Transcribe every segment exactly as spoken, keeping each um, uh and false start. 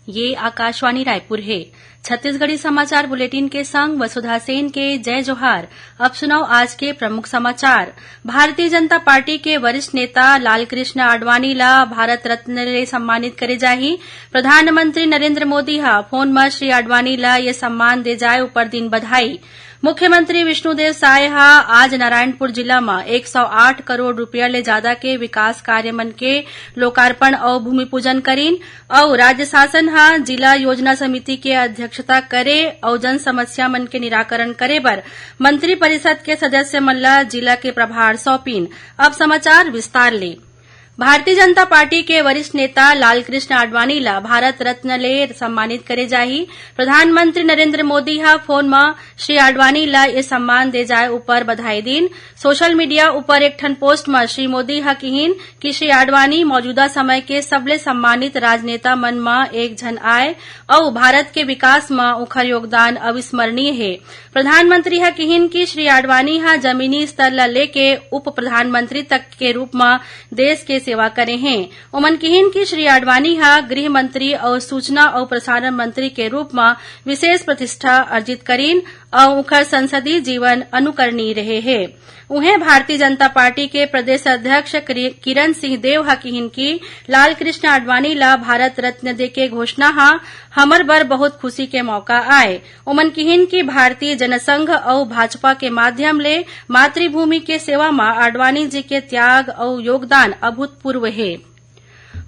ये आकाशवाणी रायपुर हे। छत्तीसगढ़ी समाचार बुलेटिन के संग वसुधा सेन के जय जोहार। अब सुनव आज के प्रमुख समाचार। भारतीय जनता पार्टी के वरिष्ठ नेता लालकृष्ण आडवाणी ला भारत रत्न ले सम्मानित करे जाही। प्रधानमंत्री नरेंद्र मोदी ह फोन म श्री आडवाणी ला ये सम्मान दे जाय ऊपर दिन बधाई। मुख्यमंत्री विष्णुदेव साय ह आज नारायणपुर जिला म एक सौ आठ करोड़ रुपया ले जादा के विकास कार्य मन के लोकार्पण अउ भूमि पूजन करीन। अउ राज्य शासन ह जिला योजना समिति के अध्यक्षता करे अउ जन समस्या मन के निराकरण करे बर मंत्री परिषद के सदस्य मन ल जिला के प्रभार सौंपिन। अब समाचार विस्तार ले। भारतीय जनता पार्टी के वरिष्ठ नेता लालकृष्ण आडवाणी ला भारत रत्न ले सम्मानित करे जाही। प्रधानमंत्री नरेंद्र मोदी ह फोन म श्री आडवाणी ला ये सम्मान दे जाय ऊपर बधाई दीन। सोशल मीडिया ऊपर एक ठन पोस्ट म श्री मोदी ह किहीन कि श्री आडवाणी मौजूदा समय के सबले सम्मानित राजनेता मन म एक झन आय अउ भारत के विकास म उंखर योगदान अविस्मरणीय हे। प्रधानमंत्री ह किहीन कि श्री आडवाणी ह जमीनी स्तर ल लेके उप प्रधानमंत्री तक के रूप म देश के सेवा करे हें। ओमन किहीन कि श्री आडवाणी ह गृह मंत्री अउ सूचना अउ प्रसारण मंत्री के रूप म विशेष प्रतिष्ठा अर्जित करीन अउ उंखर संसदीय जीवन अनुकरणीय रहे हे। उहें, भारतीय जनता पार्टी के प्रदेश अध्यक्ष किरि-, किरण सिंह देव ह किहीन कि लालकृष्ण आडवाणी ल भारत रत्न देके घोषणा ह हमर बर बहुत खुशी के मौका आय। ओमन किहीन कि भारतीय जनसंघ अउ भाजपा के माध्यम ले मातृभूमि के सेवा म आडवाणी जी के त्याग अउ योगदान अभूतपूर्व हे।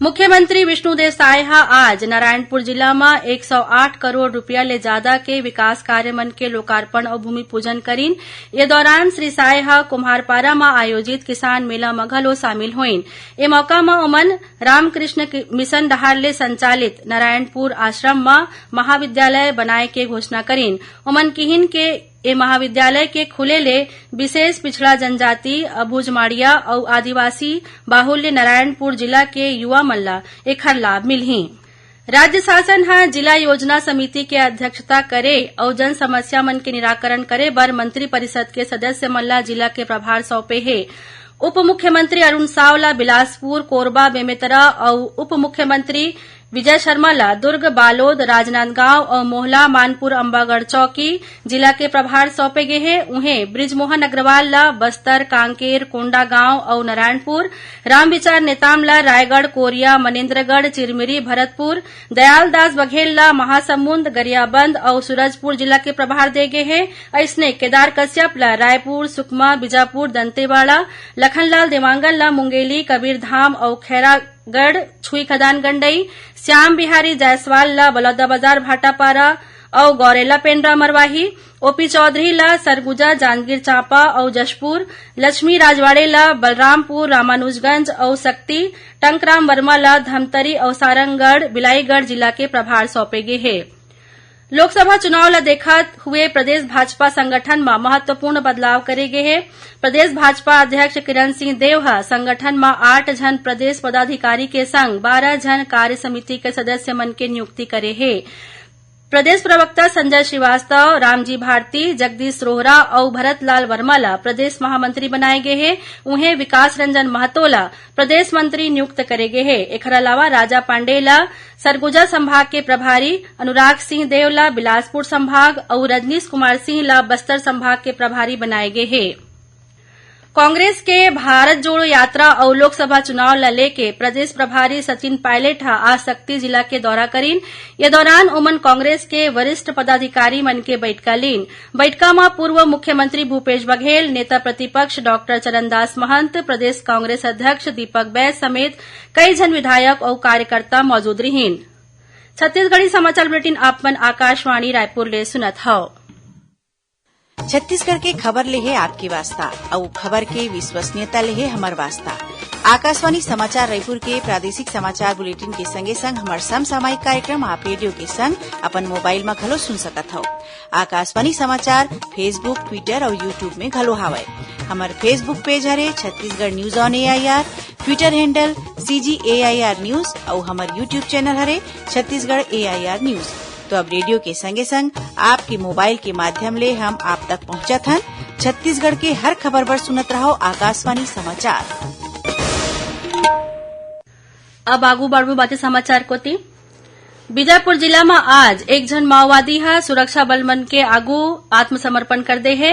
मुख्यमंत्री विष्णुदेव साय ह आज नारायणपुर जिला म एक सौ आठ करोड़ रुपया ले जादा के विकास कार्य मन के लोकार्पण अउ भूमि पूजन करीन। ये दौरान श्री साय ह कुम्हारपारा म आयोजित किसान मेला म घलो शामिल होइन। ए मौका म ओमन रामकृष्ण कि-, मिशन डहार ले संचालित नारायणपुर आश्रम म महाविद्यालय बनाए के घोषणा करीन। ओमन किहीन के ए महाविद्यालय के खुले ले विशेष पिछड़ा जनजाति, अबुझमाड़िया अउ आदिवासी बाहुल्य नारायणपुर जिला के युवा मन ल एखर लाभ मिलही। राज्य शासन ह जिला योजना समिति के अध्यक्षता करे अउ जन समस्या मन के निराकरण करे बर मंत्री परिषद के सदस्य मन ल जिला के प्रभार सौंपे हे। उप मुख्यमंत्री अरुण साव ल बिलासपुर, कोरबा, बेमेतरा अउ उप मुख्यमंत्री विजय शर्मा ल दुर्ग, बालोद, राजनांदगांव अउ मोहला, मानपुर, अंबागढ़ चौकी जिला के प्रभार सौंपे गे हे। उहें, बृजमोहन अग्रवाल ल बस्तर, कांकेर, कोंडागांव अउ नारायणपुर, रामविचार नेताम ल रायगढ़, कोरिया, मनेन्द्रगढ़, चिरमिरी, भरतपुर, दयालदास बघेल ल महासमुंद, गरियाबंद अउ सूरजपुर जिला के प्रभार दे गे हे। अइसने, केदार कश्यप ल रायपुर, सुकमा, बीजापुर, दंतेवाड़ा, लखनलाल देवांगन ल मुंगेली, कबीरधाम अउ खैरागढ़, छुईखदान गंडई, श्याम बिहारी जायसवाल ल बलौदाबाजार, भाटापारा अउ गौरेला पेंड्रा मरवाही, ओपी चौधरी ल सरगुजा, जांजगीर चांपा अउ जशपुर, लक्ष्मी राजवाड़े ल बलरामपुर, रामानुजगंज अउ सक्ती, टंकराम वर्मा ल धमतरी अउ सारंगढ़, बिलाईगढ़ जिला के प्रभार सौंपे गे हे। लोकसभा चुनाव ल देखत हुए प्रदेश भाजपा संगठन म महत्वपूर्ण बदलाव करे गे हे। प्रदेश भाजपा अध्यक्ष किरण सिंह देव ह संगठन म आठ झन प्रदेश पदाधिकारी के संग बारह झन कार्य समिति के सदस्य मन के नियुक्ति करे हे। प्रदेश प्रवक्ता संजय श्रीवास्तव, रामजी भारती, जगदीश रोहरा अउ भरतलाल वर्मा ल प्रदेश महामंत्री बनाए गे हे। उहें, विकास रंजन महतो ल प्रदेश मंत्री नियुक्त करे गे हे। एखर अलावा राजा पांडे ल सरगुजा संभाग के प्रभारी, अनुराग सिंह देव ल बिलासपुर संभाग अउ रजनीश कुमार सिंह ल बस्तर संभाग के प्रभारी बनाए गे हे। कांग्रेस के भारत जोड़ो यात्रा अउ लोकसभा चुनाव ल लेके प्रदेश प्रभारी सचिन पायलट ह आज सक्ती जिला के दौरा करीन। ये दौरान ओमन कांग्रेस के वरिष्ठ पदाधिकारी मन के बइठका लीन। बइठका म पूर्व मुख्यमंत्री भूपेश बघेल, नेता प्रतिपक्ष डॉक्टर चरणदास महंत, प्रदेश कांग्रेस अध्यक्ष दीपक बैज समेत कई झन विधायक अउ कार्यकर्ता मौजूद रिहीन। छत्तीसगढ़ी समाचार बुलेटिन आप मन आकाशवाणी रायपुर ले सुनत हव। छत्तीसगढ़ के खबर ले हे आपके वास्ता, अउ खबर के विश्वसनीयता ले हे हमर वास्ता। आकाशवाणी समाचार रायपुर के प्रादेशिक समाचार बुलेटिन के संगे संग हमर समसामयिक कार्यक्रम आप रेडियो के संग अपन मोबाइल म घलो सुन सकत हव। आकाशवाणी समाचार Facebook, Twitter अउ YouTube में घलो हावय। हमर Facebook पेज हरे Chhattisgarh News on A I R, Twitter handle C G A I R News अउ हमर YouTube channel हरे Chhattisgarh A I R News। तो अब रेडियो के संगे संग आपके मोबाइल के माध्यम ले हम आप तक पहुंचत हन। छत्तीसगढ़ के हर खबर बर सुनत रहव आकाशवाणी समाचार। अब आगू बढ़बो बाते समाचार कोति। बीजापुर जिला म आज एक झन माओवादी ह सुरक्षा बल मन के आगू आत्मसमर्पण कर दे हे।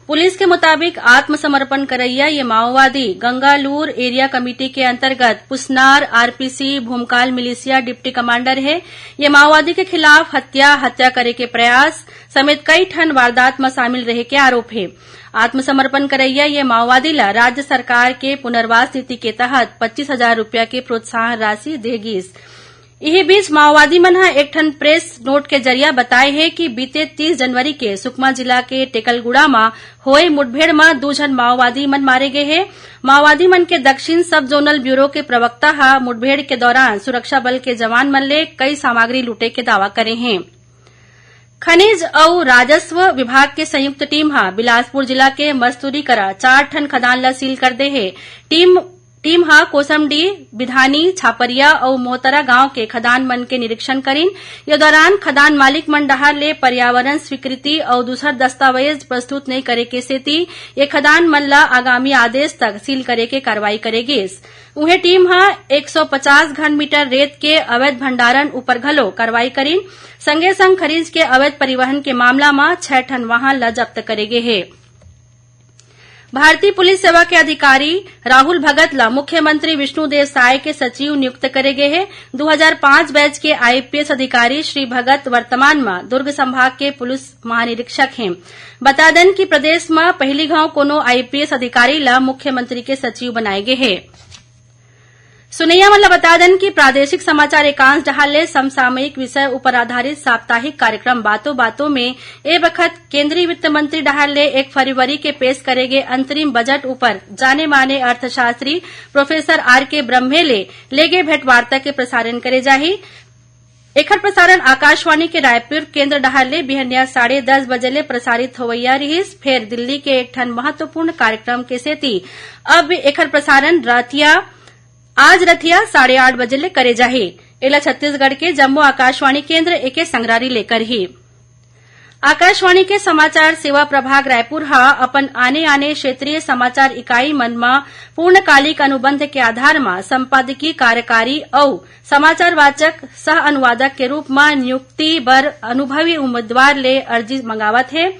पुलिस के मुताबिक, आत्मसमर्पण करइया ये माओवादी गंगालूर एरिया कमेटी के अंतर्गत पुसनार आरपीसी भूमकाल मिलिशिया डिप्टी कमांडर हे। ये माओवादी के खिलाफ हत्या, हत्या करे के प्रयास समेत कई ठन वारदात म शामिल रहे के आरोप हे। आत्मसमर्पण करइया ये माओवादी ल राज्य सरकार के पुनर्वास नीति के तहत पच्चीस हजार रुपया के प्रोत्साहन राशि दे गिस। इही बीच, माओवादी मन ह एक ठन प्रेस नोट के जरिया बताए हे कि बीते तीस जनवरी के सुकमा जिला के टेकलगुड़ा म होए मुठभेड़ म दू झन माओवादी मन मारे गे हे। माओवादी मन के दक्षिण सब जोनल ब्यूरो के प्रवक्ता ह मुठभेड़ के दौरान सुरक्षा बल के जवान मन ले कई सामग्री लूटे के दावा करे हे। खनिज अउ राजस्व विभाग के संयुक्त टीम ह बिलासपुर जिला के मस्तूरी करा चार ठन खदान ल सील कर दे हे। टीम टीम ह कोसमडीह, बिधानी, छापरिया अउ मोहतरा गांव के खदान मन के निरीक्षण करिन। ये दौरान खदान मालिक मन डहार ले पर्यावरण स्वीकृति अउ दूसर दस्तावेज प्रस्तुत नइ करे के सेती ये खदान मन ल आगामी आदेश तक सील करे के कार्रवाई करे गिस। उहें, टीम ह एक सौ पचास घन मीटर रेत के अवैध भंडारण ऊपर घलो कार्रवाई करिन। संगे संग खनिज के अवैध परिवहन के मामला म छह ठन वाहन ल जब्त करे गे हे। भारतीय पुलिस सेवा के अधिकारी राहुल भगत ल मुख्यमंत्री विष्णुदेव साय के सचिव नियुक्त करे गे हे। दू हजार पांच बैच के आईपीएस अधिकारी श्री भगत वर्तमान म दुर्ग संभाग के पुलिस महानिरीक्षक हे। बता देन कि प्रदेश म पहिली घांव कोनो आईपीएस अधिकारी ल मुख्यमंत्री के सचिव बनाए गे हे। सुनैया मन ल बता देन कि प्रादेशिक समाचार एकांश डहार ले समसामयिक विषय उपर आधारित साप्ताहिक कार्यक्रम बातों बातों में ए बखत केंद्रीय वित्त मंत्री डहार ले एक फरवरी के पेश करे गे अंतरिम बजट उपर जाने माने अर्थशास्त्री प्रोफेसर आर के ब्रह्मे ले लेगे भेंटवार्ता के प्रसारण करे जाही। एखर प्रसारण आकाशवाणी के रायपुर केंद्र डहार ले बिहनिया साढ़े दस बजे ले प्रसारित होवइया रिहिस। फेर दिल्ली के एक ठन महत्वपूर्ण कार्यक्रम के सेती अब एखर प्रसारण रतिया, आज रतिया साढ़े आठ बजे ले करे जाही। एला छत्तीसगढ़ के जम्मो आकाशवाणी केंद्र एके संगरारी ले करही। आकाशवाणी के समाचार सेवा प्रभाग रायपुर ह अपन आने-आने क्षेत्रीय समाचार इकाई मन म पूर्णकालिक अनुबंध के आधार म संपादकीय कार्यकारी अउ समाचार वाचक सह अनुवादक के रूप म नियुक्ति बर अनुभवी उम्मीदवार ले अर्जी मंगावत हे।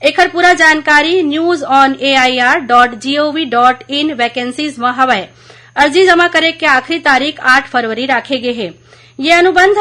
एखर पूरा जानकारी news on A I R dot G O V dot in vacancies म हवय। अर्जी जमा करे के आखिरी तारीख आठ फरवरी राखे गे हे। ये अनुबंध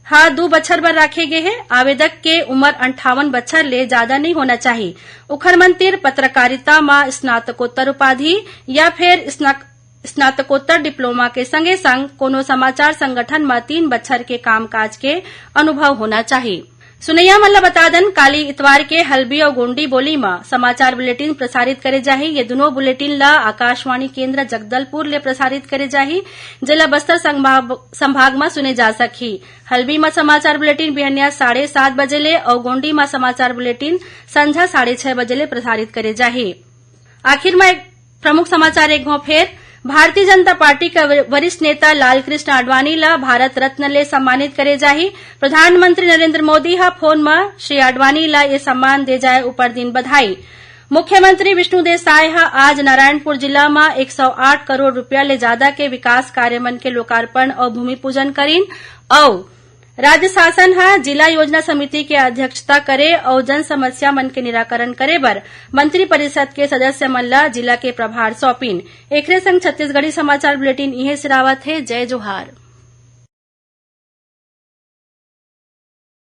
ह दू बछर बर राखे गे हे। आवेदक के उमर अंठावन बछर ले जादा नइ होना चाही। उखर मन तीर पत्रकारिता म स्नातकोत्तर उपाधि या फेर स्नाक-, स्नातकोत्तर डिप्लोमा के संगे संग कोनो समाचार संगठन म तीन बछर के कामकाज के अनुभव होना चाही। सुनैया मन ल बता दन, काली इतवार के हल्बी अउ गोंडी बोली म समाचार बुलेटिन प्रसारित करे जाही। ये दुनो बुलेटिन ल आकाशवाणी केंद्र जगदलपुर ले प्रसारित करे जाही, जेला बस्तर संभाग, संभाग म सुने जा सकही। हल्बी म समाचार बुलेटिन बिहनिया साढ़े सात बजे ले अउ गोंडी म समाचार बुलेटिन संझा साढ़े छह बजे ले प्रसारित करे जाही। आखिर म एक प्रमुख समाचार एक घांव फेर, भारतीय जनता पार्टी के वर-, वरिष्ठ नेता लालकृष्ण आडवाणी ल भारत रत्न ले सम्मानित करे जाही। प्रधानमंत्री नरेंद्र मोदी ह फोन म श्री आडवाणी ल ये सम्मान दे जाय उपर दिन बधाई। मुख्यमंत्री विष्णुदेव साय ह आज नारायणपुर जिला म एक सौ आठ करोड़ रुपया ले जादा के विकास कार्य मन के लोकार्पण अउ भूमि पूजन करिन अउ राज्य शासन ह जिला योजना समिति के अध्यक्षता करे अउ जन समस्या मन के निराकरण करे बर मंत्री परिषद के सदस्य मन ल जिला के प्रभार सौंपिन। एखरे संग छत्तीसगढ़ी समाचार बुलेटिन इहें सिरावत हे। जय जोहार।